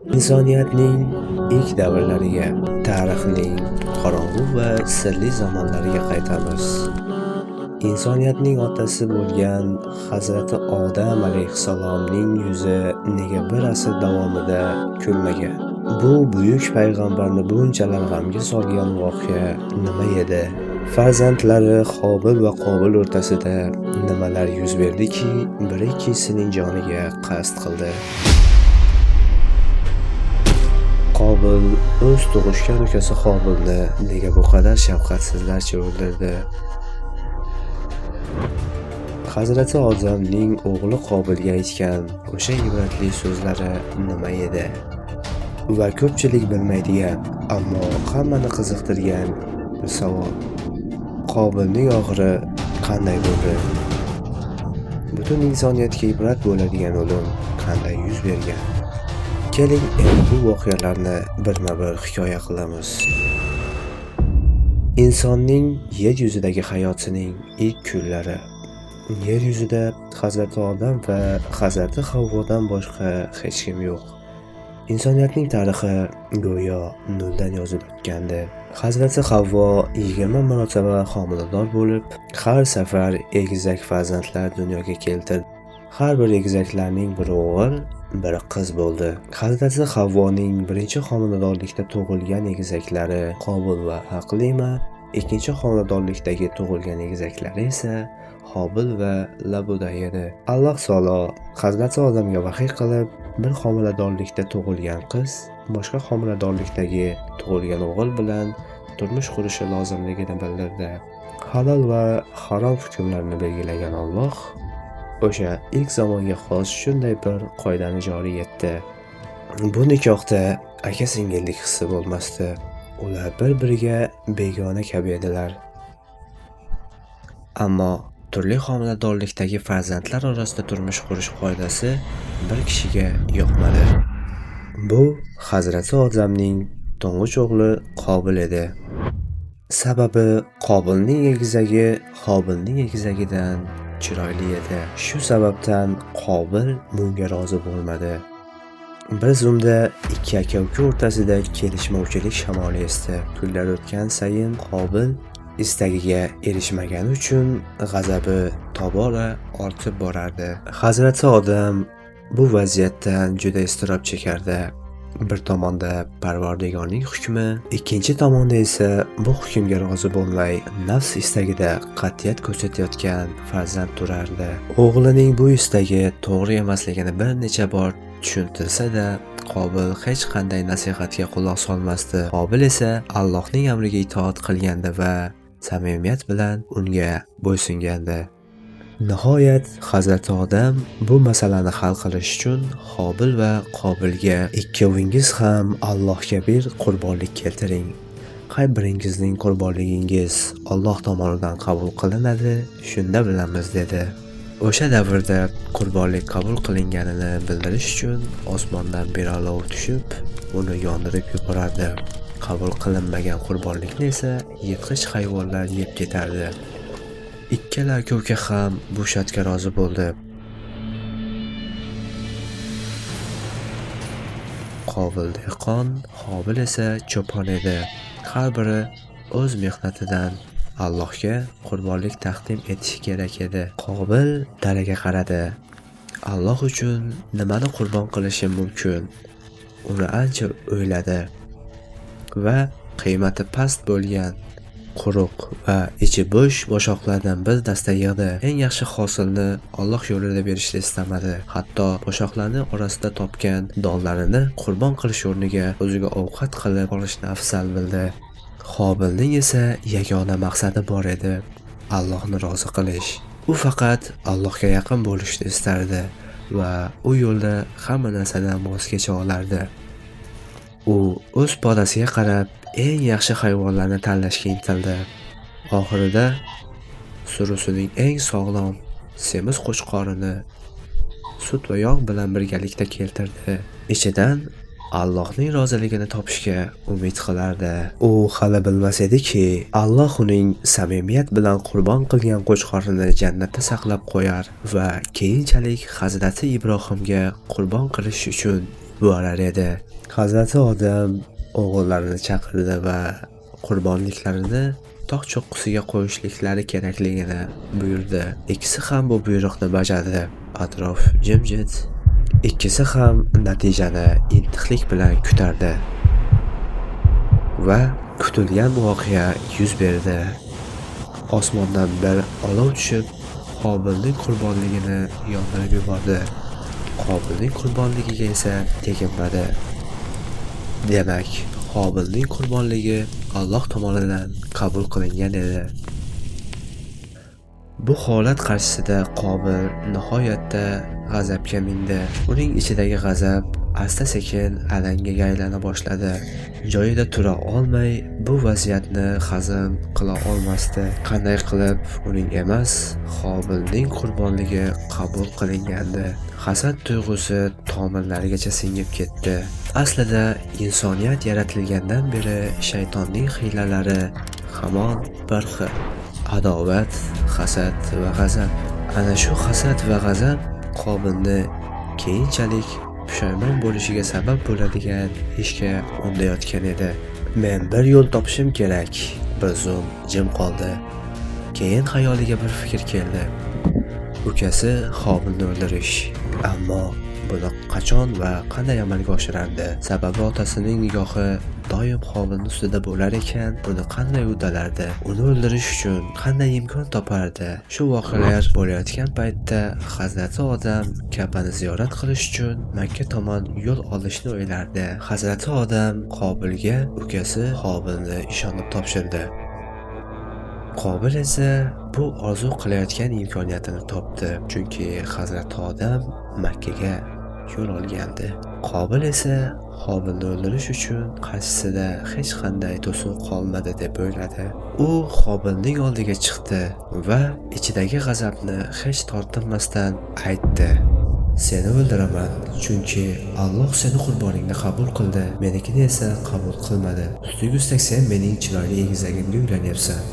Insoniyatning ilk davrlariga, tarixning qorong'u va sirli zamonlariga qaytamiz. Insoniyatning otasi bo'lgan Hazrati Odam alayhissalomning yuzi nega bir asr davomida kulmagan? Bu buyuk payg'ambarni bunchalar g'amga solgan voqea nima edi? Farzandlari Hobil va Qobil o'rtasida nimalar yuz berdiki, biri ikkinchisining joniga qasd qildi? Qobil o'z tug'ishgan ukasi Hobilni nega bu qadar shafqatsizlarcha o'ldirdi? Hazrati Odamning o'g'li Qobilga aytgan o'sha ibratli so'zlari nima edi? Va ko'pchilik bilmaydigan, ammo hammani qiziqtirgan bir savol. Qobilning oxiri qanday bo'ldi? Butun insoniyatga ibrat bo'ladigan o'lim qanday yuz bergan? Keling, endi bu voqealarni birma-bir hikoya qilamiz. Insonning yer yuzidagi hayotining ilk kunlari. Yer yuzida Hazrati Odam va Hazrati Havvodan boshqa hech kim yo'q. Insoniyatning tarixi go'yo noldan yozilib o'tgandi. Hazrati Havvo 20 marotaba homilador bo'lib, har safar egizak farzandlar dunyoga keltirdi. Har bir egizaklarning biri o'g'il, biri qiz bo'ldi. Hazrati Havvoning birinchi homiladorlikda tug'ilgan egizaklari Qobil va Aqlima, ikkinchi homiladorlikdagi tug'ilgan egizaklari esa Hobil va Labuda edi. Alloh taolo Hazrati Odamga vahiy qilib, bir homiladorlikda tug'ilgan qiz boshqa homiladorlikdagi tug'ilgan o'g'il bilan turmush qurishi lozimligini bildirdi. Halol va harom hukmlarini belgilagan Alloh o'sha ilk zamonga xos shunday bir qoidani joriy etdi. Bu nikohda aka-singillik hissi bo'lmasdi. Ular bir-biriga begona kabi edilar. Ammo turli homiladorlikdagi farzandlar orasida turmush qurish qoidasi bir kishiga yoqmadi. Bu Hazrati Odamning to'ng'ich o'g'li Qobil edi. Sababi Qobilning egizagi Hobilning egizagidan chiroyli edi. Shu sababdan Qobil bunga rozi bo'lmadi. Bir zumda ikki aka-uka o'rtasida kelishmovchilik shamoli esdi. Kunlar o'tgan sayin Qobil istagiga erishmagani uchun g'azabi tobora ortib borardi. Hazrati Odam bu vaziyatdan juda iztirob chekardi. Bir tomonda Parvardigorning hukmi, ikkinchi tomonda esa bu hukmga rozi bo'lmay nafs istagida qat'iyat ko'rsatayotgan farzand turardi. O'g'lining bu istagi to'g'ri emasligini bir necha bor tushuntirsa-da, Qobil hech qanday nasihatga quloq solmasdi. Qobil esa Allohning amriga itoat qilgandi va samimiyat bilan unga bo'ysungandi. Nihoyat Hazrati Odam bu masalani hal qilish uchun Hobil va Qobilga ikkovingiz ham Allohga bir qurbonlik keltiring. Qay biringizning qurbonligingiz Alloh tomonidan qabul qilinadi, shunda bilamiz dedi. O'sha davrda qurbonlik qabul qilinganini bildirish uchun osmondan bir olov tushib, uni yondirib yuborardi. Qabul qilinmagan qurbonlikni esa yirtqich hayvonlar yeb ketardi. Ikkala aka-uka ham bu shartga rozi bo'ldi. Qobil dehqon, Hobil esa cho'pon edi. Har biri o'z mehnatidan Allohga qurbonlik taqdim etishi kerak edi. Qobil dalaga qaradi. Alloh uchun nimani qurbon qilishim mumkin? Uni ancha o'yladi va qiymati past bo'lgan quruq va ichi bo'sh boshoqlardan bir dasta yig'di. Eng yaxshi hosilni Alloh yo'lida berishni istamadi. Hatto boshoqlarning orasida topgan donlarini qurbon qilish o'rniga o'ziga ovqat qilib olishni afzal bildi. Hobilning esa yagona maqsadi bor edi: Allohni rozi qilish. U faqat Allohga yaqin bo'lishni istardi va u yo'lda hamma narsadan voz kecha olardi. U o'z podasiga qarab eng yaxshi hayvonlarni tanlashga intildi. Oxirida surusining eng sog'lom, semiz qo'chqorini sut va yog' bilan birgalikda keltirdi. Ichidan Allohning roziligini topishga umid qilardi. U hali bilmas ediki, Alloh uning samimiyat bilan qurbon qilgan qo'chqorini jannatda saqlab qo'yar va keyinchalik Hazrati Ibrohimga qurbon qilish uchun borar edi. Hazrati Odam o'g'illarini chaqirdi va qurbonliklarini tog' cho'qqisiga qo'yishliklari kerakligini buyurdi. Ikkisi ham bu buyruqni bajardi. Atrof jimjit. Ikkisi ham natijani intiqlik bilan kutardi. Va kutilgan voqea yuz berdi. Osmondan bir olov tushib, Qobilning qurbonligini yondirib yubordi. Qobilning qurbonligiga esa teginmadi. Demak, Qobilning qurbonligi Alloh tomonidan qabul qilingan edi. Bu holat qarshisida Qobil nihoyatda g'azabga mindi. Uning ichidagi g'azab asta-sekin alangaga aylana boshladi. Joyida tura olmay, bu vaziyatni hazm qila olmasdi. Qanday qilib uning emas, Qobilning qurbonligi qabul qilingandi. Hasad tuyg'usi tomirlarigacha singib ketdi. Aslida insoniyat yaratilgandan beri shaytonning hiylalari hamon bir xil. Adovat, hasad va g'azab. Ana shu hasad va g'azab Qobilni keyinchalik pushaymon bo'lishiga sabab bo'ladigan ishga undayotgan edi. Men bir yo'l topishim kerak. Bir zum jim qoldi. Keyin xayoliga bir fikr keldi. Ukasi Qobilni o'ldirish. Ammo buni qachon va qanday amalga oshirardi? Sababi otasining nigohi doim Qobilning ustida bo'lar ekan, buni qanday uddalardi? Uni o'ldirish uchun qanday imkon topardi? Shu voqealar bo'layotgan paytda Hazrati Odam Ka'bani ziyorat qilish uchun Makka tomon yo'l olishni o'ylardi. Hazrati Odam Qobilga ukasi Qobilni ishonib topshirdi. Qobil esa bu orzu qilayotgan imkoniyatini topdi, chunki Hazrati Odam Makkaga yo'l olgandi. Qobil esa Qobilni o'ldirish uchun qarshisida hech qanday to'siq qolmadi deb o'yladi. U Qobilning oldiga chiqdi va ichidagi g'azabni hech tortinmasdan aytdi: "Seni o'ldiraman, chunki Alloh seni qurboningni qabul qildi, menikini esa qabul qilmadi. Ustiga ustak sen mening chiroyli egizagimga uylanyapsan."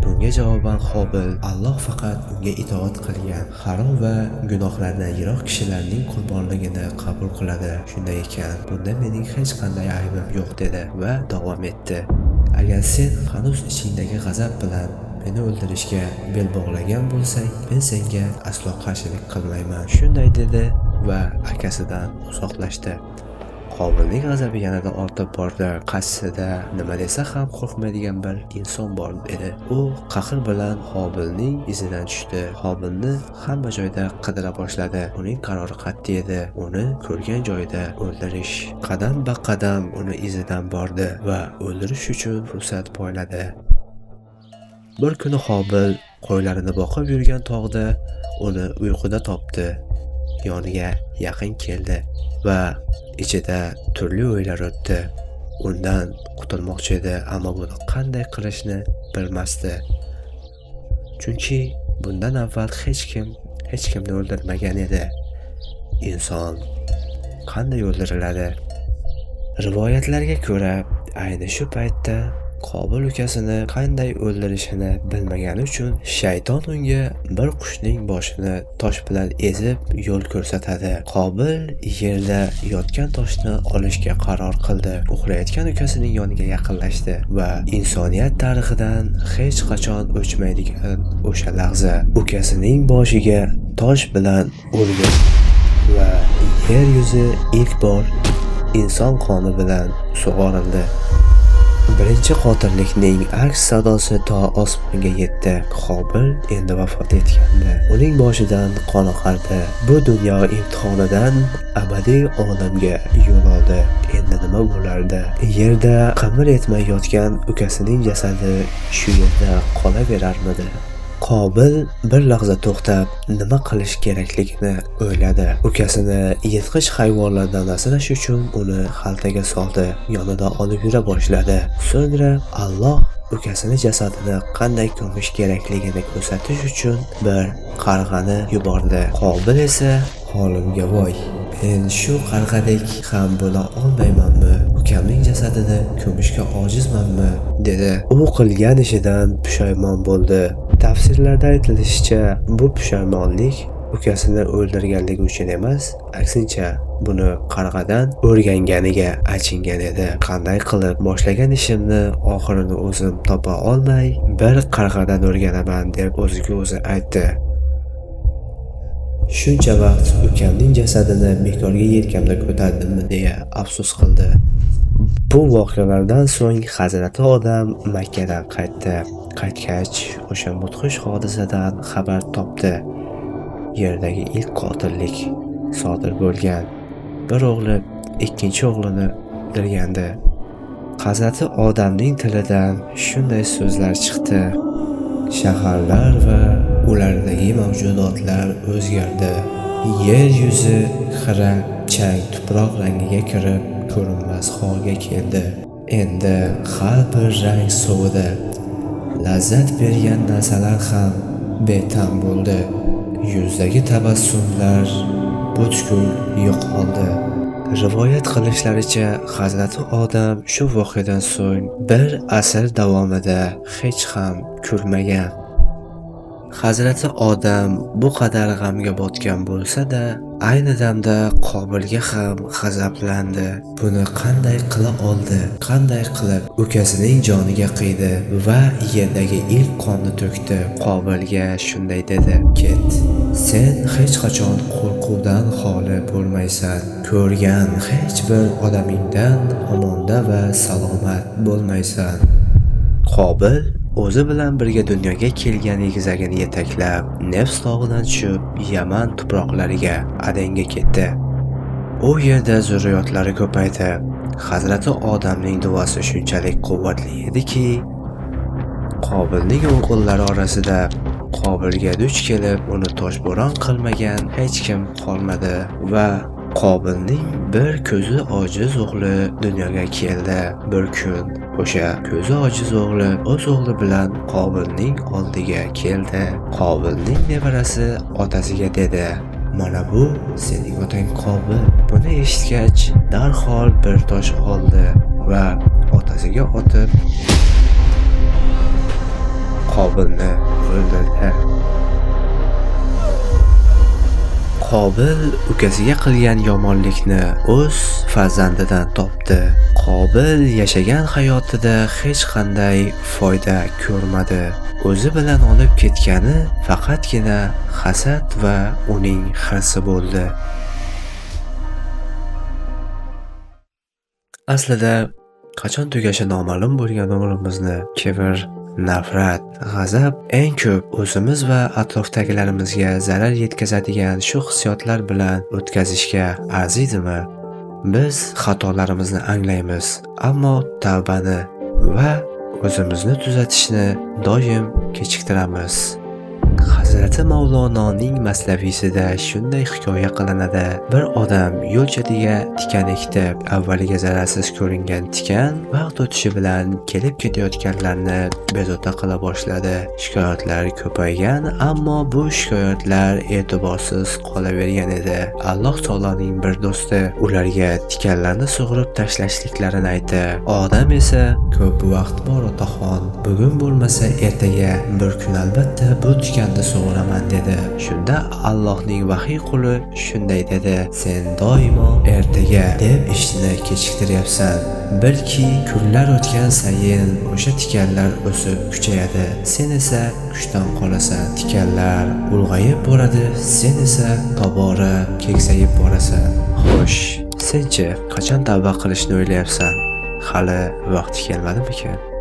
Bunga javoban Qobil: "Alloh faqat unga itoat qilgan, harom va gunohlardan yiroq kishilarning qurbonligini qabul qiladi. Shunday ekan, bunda mening hech qanday aybim yo'q" dedi va davom etdi: "Agar sen hanuz ichingdagi g'azab bilan meni o'ldirishga bel bog'lagan bo'lsang, men senga aslo qarshilik qilmayman." Shunday dedi va akasidan uzoqlashdi. Qobilning g'azabi yanada ortib bordi. Qarshisida nima desa ham qo'rqmaydigan bir inson bor edi. U qahr bilan Qobilning izidan tushdi. Qobilni hamma joyda qidira boshladi. Uning qarori qat'iy edi. Uni ko'rgan joyida o'ldirish. Qadam-ba-qadam uni izidan bordi va o'ldirish uchun fursat poyladi. Bir kuni Qobil qo'ylarini boqib yurgan tog'da uni uyquda topdi. Yoniga yaqin keldi va ichida turli o'ylar o'tdi. Undan qutulmoqchi edi, ammo buni qanday qilishni bilmasdi. Chunki bundan avval hech kim hech kimni o'ldirmagan edi. Inson qanday o'ldiriladi? Rivoyatlarga ko'ra, ayni shu paytda Qobil ukasini qanday o'ldirishini bilmagani uchun shayton unga bir qushning boshini tosh bilan ezib yo'l ko'rsatadi. Qobil yerda yotgan toshni olishga qaror qildi. Uxlayotgan ukasining yoniga yaqinlashdi va insoniyat tarixidan hech qachon o'chmaydigan o'sha lahza ukasining boshiga tosh bilan urdi va yer yuzi ilk bor inson qoni bilan sug'orildi. Birinchi qotillikning aks sadosi to osmonga yetdi. Qobil endi vafot etgandi. Uning boshidan qon oqardi. Bu dunyo imtihonidan abadiy olamga yo'l oldi. Endi nima bo'lardi? Yerda qimir etmay yotgan ukasining jasadi shu yerda qolaverarmidi? Qobil bir lahza to'xtab, nima qilish kerakligini o'yladi. Ukasini yirtqich hayvonlardan asrash uchun uni xaltaga soldi, yonida olib yura boshladi. So'ngra Alloh ukasini jasadini qanday ko'mish kerakligini ko'rsatish uchun bir qarg'ani yubordi. Qobil esa: "Holimga voy, men shu qarg'adek ham bo'la olmaymanmi? Ukamning jasadini ko'mishga ojizmanmi?" dedi. U qilgan ishidan pushaymon bo'ldi. Tafsirlarda aytilishicha, bu pushaymonlik Ukasini o'ldirganligi uchun emas, aksincha buni qarg'adan o'rganganiga achingan edi. Qanday qilib boshlagan ishimni oxirini o'zim topa olmay, bir qarg'adan o'rganaman deb o'ziga o'zi aytdi. Shuncha vaqt ukamning jasadini bekorga yelkamda ko'tardimmi deya afsus qildi. Bu voqealardan so'ng Hazrati Odam Makkadan qaytdi. Qaytgach, o'sha mudhish hodisadan xabar topdi. Yerdagi ilk qotillik sodir bo'lgan. Bir o'g'li ikkinchi o'g'lini o'ldirgandi. Hazrati Odamning tilidan shunday so'zlar chiqdi: Shaharlar va ulardagi mavjudotlar o'zgardi. Yer yuzi xira chang tuproq rangiga kirib, ko'rinmas holga keldi. Endi har bir rang sovidi. Lazzat bergan narsalar ham betam bo'ldi. Yuzdagi tabassumlar butkul yo'qoldi. Rivoyat qilishlaricha, Hazrati Odam shu voqeadan so'ng bir asr davomida hech ham kulmagan. Hazrati Odam bu qadar g'amga botgan bo'lsa-da, ayni damda Qobilga ham g'azablandi. Buni qanday qila oldi? Qanday qilib ukasining joniga qiydi va yerdagi ilk qonni to'kdi? Qobilga shunday dedi: "Ket. Sen hech qachon qo'rquvdan xoli bo'lmaysan. Ko'rgan hech bir odamingdan omonda va salomat bo'lmaysan." Qobil o'zi bilan birga dunyoga kelgan egizagini yetaklab, Nefs tog'idan tushib, Yaman tuproqlariga, Adenga ketdi. U yerda zurriyotlari ko'paydi. Hazrati Odamning duosi shunchalik quvvatli ediki, Qobilning o'g'illari orasida Qobilga duch kelib, uni toshbo'ron qilmagan hech kim qolmadi va Qobilning bir ko'zi ojiz o'g'li dunyoga keldi. Bir kun o'sha ko'zi ojiz o'g'li o'z o'g'li bilan Qobilning oldiga keldi. Qobilning nevarasi otasiga dedi: "Mana bu sening otang Qobil." Buni eshitgach, darhol bir tosh oldi va otasiga otib Qobilni o'ldirdi. Qobil ukasiga qilgan yomonlikni o'z farzandidan topdi. Qobil yashagan hayotida hech qanday foyda ko'rmadi. O'zi bilan olib ketgani faqatgina hasad va uning hirsi bo'ldi. Aslida qachon tugashi noma'lum bo'lgan umrimizni kibr, nafrat, g'azab eng ko'p o'zimiz va atrofdagilarimizga zarar yetkazadigan shu hissiyotlar bilan o'tkazishga arziydimi? Biz xatolarimizni anglaymiz, ammo tavbani va o'zimizni tuzatishni doim kechiktiramiz. Hazrati Mavlononing maslavisida shunday hikoya qilinadi. Bir odam yo'l chetiga tikan ekdi. Avvaliga zararsiz ko'ringan tikan vaqt o'tishi bilan kelib ketayotganlarni bezovta qila boshladi. Shikoyatlar ko'paygan, ammo bu shikoyatlar e'tiborsiz qolavergan edi. Alloh taoloning bir do'sti ularga tikanlarni sug'urib tashlashliklarini aytdi. Odam esa: "Ko'p vaqt bor otaxon, bugun bo'lmasa ertaga bir kun albatta bu tikanni sug'uraman" dedi. Shunda Allohning vahiy quli shunday dedi: "Sen doimo ertaga deb ishni kechiktiryapsan. Bilki kunlar o'tgan sayin o'sha tikanlar o'sib kuchayadi. Sen esa kuchdan qolasan. Tikanlar ulg'ayib boradi, sen esa tobora keksayib borasan." Xo'sh, senchi qachon tavba qilishni o'ylayapsan? Hali vaqti kelmadimikan?